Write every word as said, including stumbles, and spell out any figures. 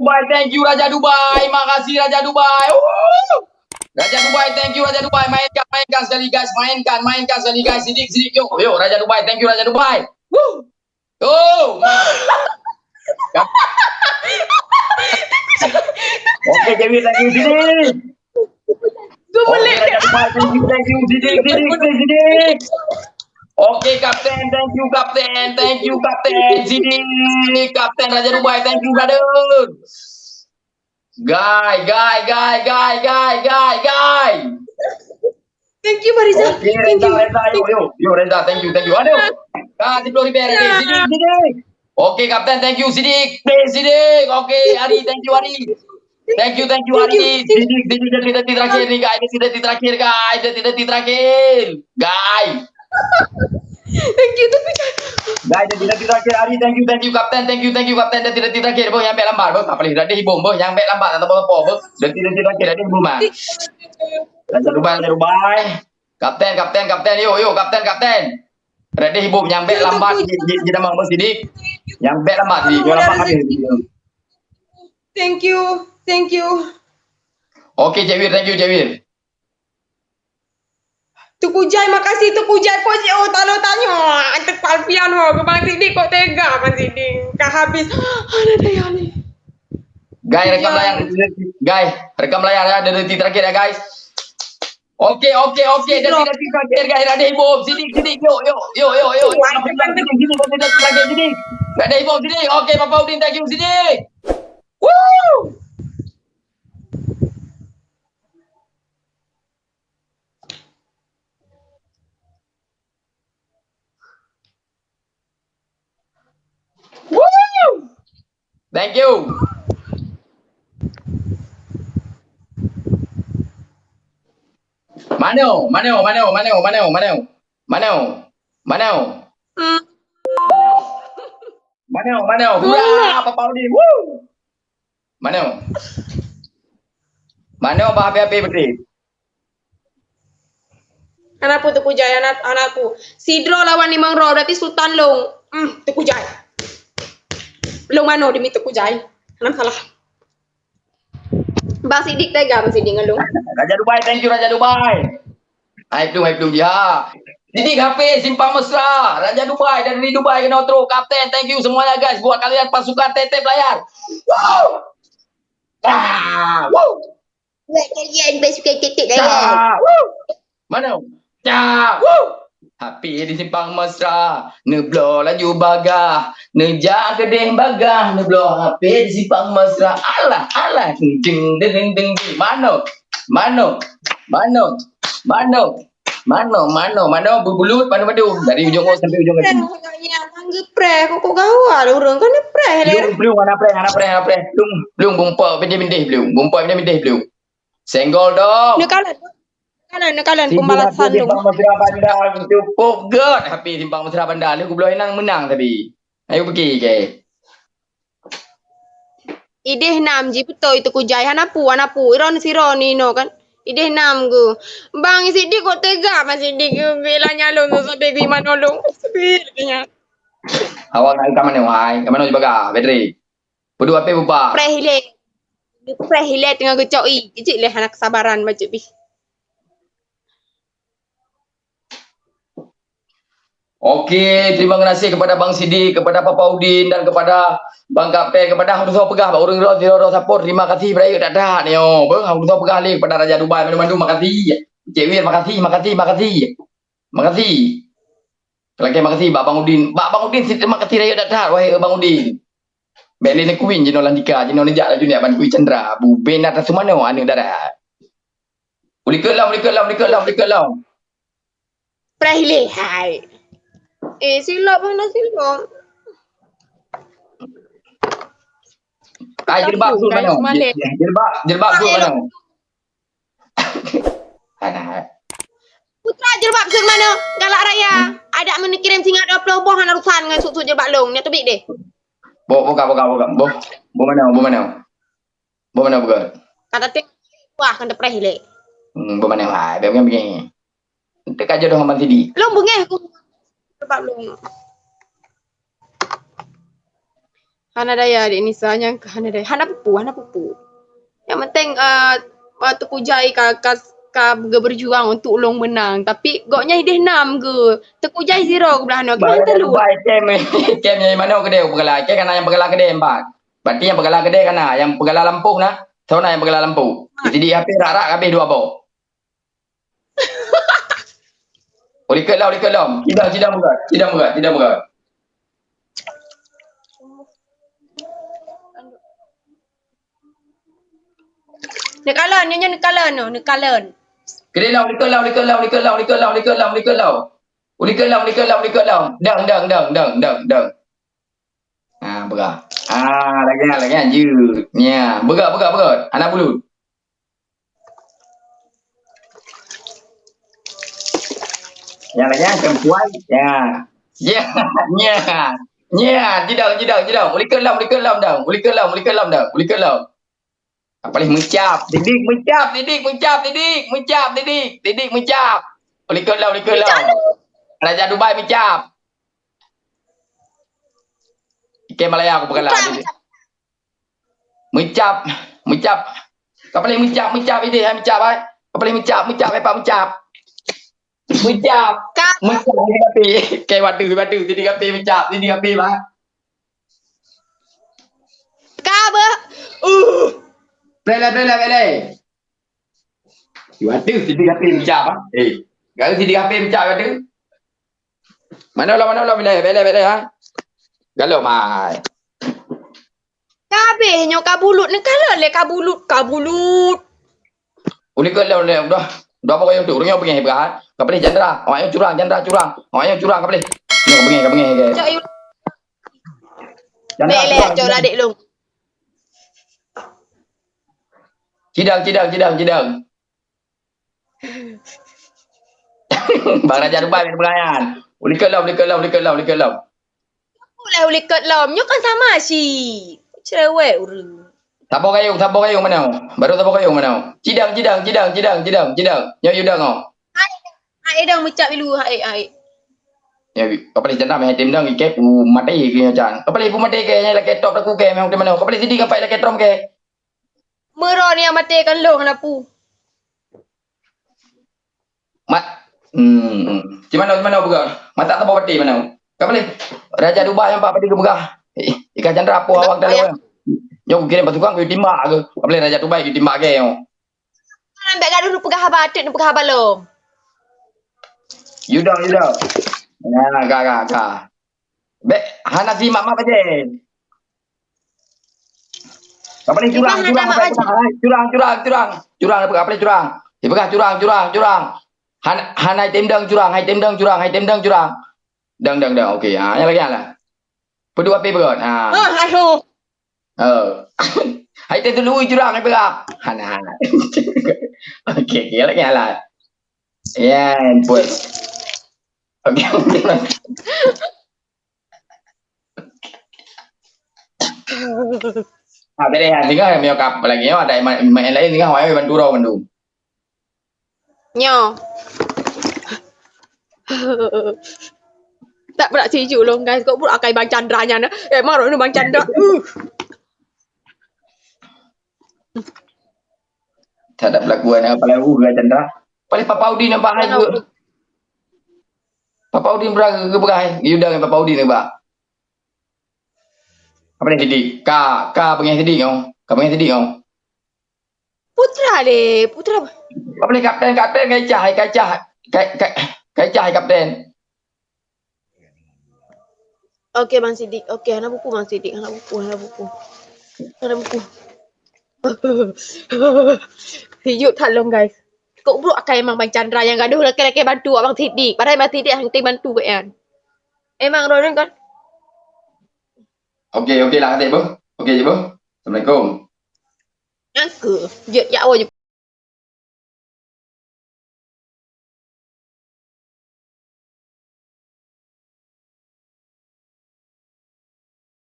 Dubai, thank you Raja Dubai. Makasih Raja Dubai. Woo! Raja Dubai, thank you Raja Dubai. Mainkan, mainkan sekali guys. Mainkan, mainkan sekali guys. Sidik, sidik. Yuk, yuk Raja Dubai. Thank you Raja Dubai. Woo! Oh! Oke, Jawi, thank you Sidik. Oke, Raja Dubai, thank you, thank you, Sidik, Sidik, Sidik, Sidik. Oke, Kapten, thank you, Kapten, thank you, Kapten, Sidik, Kapten Raja Dubai, thank you, brother. Guy, guy, guy, guy, guy, guy, guy. Thank you, Mariza. Oke, thank Reza, you. Reza, yuk, yuk, yuk, Reza, thank you, thank you. Aduh. Ah, sepuluh ribu, Reza. Sidik, Sidik. Oke, Kapten, thank you, Sidik. Play, Sidik. Oke, Ari, thank you, Ari. Thank you, thank you, Ari. Sidik, Sidik, detik, detik terakhir nih, guys. Detik, detik terakhir, guys. Detik, detik terakhir. Guys. Thank you, tapi guys, detik, detik terakhir, Ari. Thank you, thank you, Kapten. Thank you, thank you, Kapten. Detik, detik terakhir, beuh, nyang bèk lambat, beuh. Tak boleh, dah dihibung, beuh. Nyang bèk lambat, tak apa-apa, beuh. Detik, detik terakhir, dah dihibung, man. Dubai, Dubai. Kapten, Kapten, Kapten. Yuk, yuk, Kapten, Kapten. Ready, Ibu, nyang bèk lambat, ji, ji, ji damang bos sidik. Nyang bèk lambat, ji, nyang lambat habis. Thank you, thank you. Oke, Cek Wir, thank you, Cek Wir. Teungku Jai, makasih Teungku Jai. Kok cit, oh, talo tanyoe. Antek Palpian, oh, ke Bang Sidik kok tega, Bang Sidik. Ka habis. Ada daya ni. Guys, rekam layar. Guys, rekam layar ya. Ada detik terakhir ya, guys. Oke, oke, oke. Detik, detik terakhir, guys. Ada ibu. Sidik, sidik. Yuk, yuk, yuk, yuk, yuk. Sidik, sidik, sidik, sidik. Ada ibu, sidik. Oke, Papa Udin, thank you, sidik. Woo! Woo! Thank you. Mano, mano, mano, mano, mano, mano. Mano, mano. Hmm. Mano, mano. Hura, Papa Udin. Woo! Mano. Mano bah api-api beutôi. Hana peue Teungku Jai, hana, hana peue. Sidroe lawan limong droe, berarti Sultan lôn. Hmm, Teungku Jai. Lôn mano demi Teungku Jai. Hana masalah. Bang Sidik tega, Bang Sidik ngon lôn. Raja Dubai, thank you Raja Dubai. Hai Plung, hai Plung Jiha. Sidik Hafiz Simpang Mesra, Raja Dubai dari Dubai keunoe trok. Kapten, thank you semuanya guys. Buat kalian pasukan tetep layar. Wow. Ah, wow. Buat kalian pasukan tetep layar. Ah, wow. Mana? Dah. Woo! Hapi di Simpang Mesra, neubloe laju bagah, neujak keudeh bagah, neubloe Hapi di Simpang Mesra. Alah, alah, deng, deng, deng, deng, deng. Mano? Mano? Mano? Mano? Mano? Mano? Mano? Berbulut, mano, mano? Dari ujung sampai ujung kaki. Nyan, nyan, nyan, gepreh, kok, kok gawat ureueng kan gepreh lé. Blung, blung, hana preh, hana preh, hana preh. Blung, blung, bumpa, bindeh-bindeh, blung. Bumpa, bindeh-bindeh, blung. Senggol dong. Neukalon, neukalon, neukalon pembalasan dong. Simpang Mesra Banda cukup gèt. Tapi Simpang Mesra Banda lheuh kubloe nang meunang tapi. Ayo pergi ke. Ideh nam ji beutôi Teungku Jai, hana pu, hana pu. Iron siron inoe kan. Ideh nam gu. Bang Sidik kok tega Bang Sidik gu. Bila nyalon tu sampai gui manolong. Sepi katanya. Awak nak ikan mana wahai? Ikan mana juga, Fedri? Peudua pih buba. Preh ilèe. Preh ilèe teungoh geucok ie. Jijik lé hana kesabaran bacut pih. Oke, terima kasih kepada Bang Sidik, kepada Papa Udin, dan kepada Bang Kapten, kepada hang tusoe peugah bak ureueng droe sidroe-droe support. Terima kasih beurayeuk that-that nyoe. Beuh, hang tusoe peugah lé kepada Raja Dubai mandum-mandum makasih. Cek Wir makasih, makasih, makasih. Makasih. Lakèe makasih bak Bang Udin. Bak Bang Udin sit makasih rayeuk that-that, wahé Bang Udin. Bèk lé neukui jinoe Lantika, jinoe neujak laju nyak ban kui Chandra. Buben atas Sumano aneuk dara. Ulikot lom, ulikot lom, ulikot lom, ulikot lom. Preh lé hai. Eh, silop mana silop? Ai, jilbab su mano? Jilbab, jilbab su mano? Putra jilbab su mano? Galak raya. Ada meuneuk kirém singa dua ploh boh hana urusan ngon su-su jilbab lôn. Nyan teubiet deh. Boh, boh ka, boh ka, boh ka. Boh, boh mano, boh mano? Boh mano, boh ka? Kata teh, wah, kan tepreh lé. Hmm, boh mano, wah, bèk, bèk, bèk. Teuka jodoh ngon Bang Sidik. Lôn beungèh ku. Sebab lôn. Hana daya Dek Nisa, nyang ka hana daya. Hana peue-peue, hana peue-peue. Nyang penting, ah, ah, Teungku Jai ka, ka, ka geuberjuang untuk ulôn meunang. Tapi gobnyan ideh nam geuh. Teungku Jai zero geuh blah nyoe. Geuh telu. Kem, kem nyang manoe keudeh peugala. Kem kana nyang peugala keudeh empat. Berarti nyang peugala keudeh kana, nyang peugala lampôh na. Soe na nyang peugala lampôh? Sidik H P rak-rak habéh dua boh. Ulikot lom, ulikot lom. Cidong, cidong beugot, cidong beugot, cidong beugot. Neukalon, nyoe, nyoe neukalon, nyoe, neukalon. Keudeh lom, ulikot lom, ulikot lom, ulikot lom, ulikot lom, ulikot lom, ulikot lom. Ulikot lom, ulikot lom, ulikot lom. Dong, dong, dong, dong, dong, dong. Ha, beurah. Ha, lagèe nyan, lagèe nyan. Jeuet. Nya, beurah, beurah, beurah. Hana bulut. Nyang lagèe nyan, perempuan. Ya. Ya. Nya. Nya. Jidong, jidong, jidong. Ulikot lom, ulikot lom dong. Ulikot lom, ulikot lom dong. Ulikot lom. Paléh meucap. Sidik meucap, sidik meucap, sidik meucap, sidik. Sidik meucap. Ulikot lom, ulikot lom. Meucap. Raja Dubai meucap. Iké Malaya aku peugah lah. Meucap, meucap. Meucap. Ka paléh meucap, meucap idéh, hai meucap, hai. Ka paléh meucap, meucap, hai, Pak, meucap. Meucap. Ka. Meucap, sidik H P. Oke, waduh, waduh, sidik H P meucap, sidik H P, Pak. Ka beuh. Uh. Bela, bela, bela. Waduh, sidik H P meucap, ah. Eh, garu sidik H P meucap, waduh. Mana lah, mana lah, bela, bela, bela, ha? Galom, hai. Ka habéh nyoe ka bulut, neukalon lé ka bulut, ka bulut. Ulikot lom, lom, dah. Dah pokok yang tu, urang nyoe beungéh beurah. Ka paléh Chandra, awak nyoe curang, Chandra curang. Awak nyoe curang ka paléh. Nyoe beungéh, ka beungéh, guys. Cok, yuk. Chandra, bela, curang, cok, curang. Adék lôn. Cidong, cidong, cidong, cidong. Bang Raja Dubai main belayan. Ulikot lom, ulikot lom, ulikot lom, ulikot lom. Boleh ulikot lom. Nyoe kan sama si. Cerewet ureueng. Saboh gayung, saboh gayung mana? Baru saboh gayung mana? Cidong, cidong, cidong, cidong, cidong, cidong. Nyoe yudong oh. Hai, hai dong meucap ilu, hai, hai. Ya, kapalih Chandra meh tim dong ikep u mati ke nyoe Chan. Kapalih pu mati ke nyang lakèe top aku ke memang di mana? Kapalih sidik kapai lakèe trom ke. Meuro ni maté kan lôn hana pu. Mat, hmm, hmm. Di mana, di mana peugah? Matak teuboh pati mana? Ka boleh. Raja Dubai nampak pati geupeugah. Eh, ikan Chandra apa awak dalam. Nyoe kirim pasukan ku timbak ke. Ka boleh Raja Dubai ku timbak ke nyoe. Ambek gaduh peugah haba, atik peugah haba lom. Yuda, Yuda. Nah, ga, ga, ga. Bek, hana simak mak bajai. Apa ni curang, curang, curang, curang, curang. Curang, apa ni curang? Dia pegang curang, curang, curang. Han, han hai tem dong curang, hai tem dong curang, hai tem dong curang. Dong, dong, dong. Okey, ha, yang lagi lah. Peuduek api beurot. Ha. Ah, hai ho. Oh. Hai tem dulu curang, hai pegang. Hana, hana. Okey, okey, lagi lah. Ya, puas. Okey, okey. Ah, bere ha, singoh miyok kap lagi nyoe ada main lain singoh awak bantu rau bantu. Nyoe. Tak berat siju long guys, kok buruk akai Bang Chandra nyan. Eh, marah ni Bang Chandra. Uh. Tak ada pelakuan apa lalu Bang Chandra. Paling Papa Udin nampak hai. Papa Udin berang ke berang. Yuda dengan Papa Udin ke bak. Apa ni sidik? Ka, ka pengen sidik kau. Ka pengen sidik kau. Putra le, putra. Apa ni kapten, kapten kai cah, kai cah. Kai, kai, kai cah kapten. Okey Bang Sidik. Okey, hana buku Bang Sidik, hana buku, hana buku. Hana buku. Sijuk that long guys. Kok buruk akai emang Bang Chandra yang gaduh laki-laki bantu Abang Sidik. Padahal Bang Sidik yang bantu kan. Emang Ronan kan? Okey, okey lah, adik, boh. Okey je, boh. Assalamualaikum. Nyang ke? Jeuet jak awak je.